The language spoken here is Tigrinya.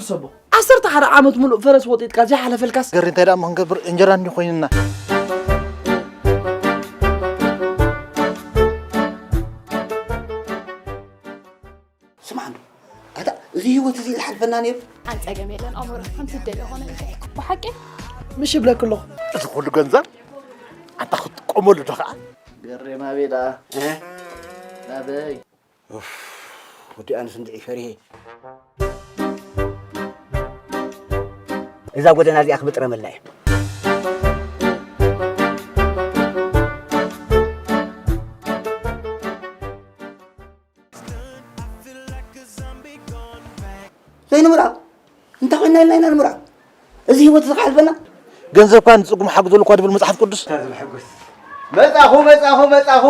ሰቦ ዓሰርተ ሓደ ዓመት ሙሉእ ፈረስ ወጢጥካ ዘይሓለፈልካስ። ገሪ እንታይ ደኣ እሞ ክንገብር፣ እንጀራ እንዲ ኮይንና። ስማዕ እንዶ፣ ኣታ እዚ ህይወት እዚ ዝሓልፈና ነይሩ። ኣንጸገም የለን ኣሞረ፣ ከምቲ ትደልዮ ኾነ። ብሓቂ ምሽ ይብለክ ኣለኹ። እዚ ኩሉ ገንዘብ ኣንታ ክትጥቀመሉ ዶ ኸዓ? ገሬማ ቤዳ። እ? ናበይ? ኡፍ፣ ወዲ ኣነስ እንድዒ ፈሪሄ። እዛ ጎደና እዚኣ ክብጥረመላ እየ። ዘይንምራ እንታይ ኮይና ኢልና ኢና ንምራ? እዚ ህይወት እዚ ክሓልፈና? ገንዘብካ ንጽጉም ሓግዘሉ እኳ ድብል መጽሓፍ ቅዱስ። እታ ዝብሕጉስ። መጻኹ፣ መጻኹ፣ መጻኹ።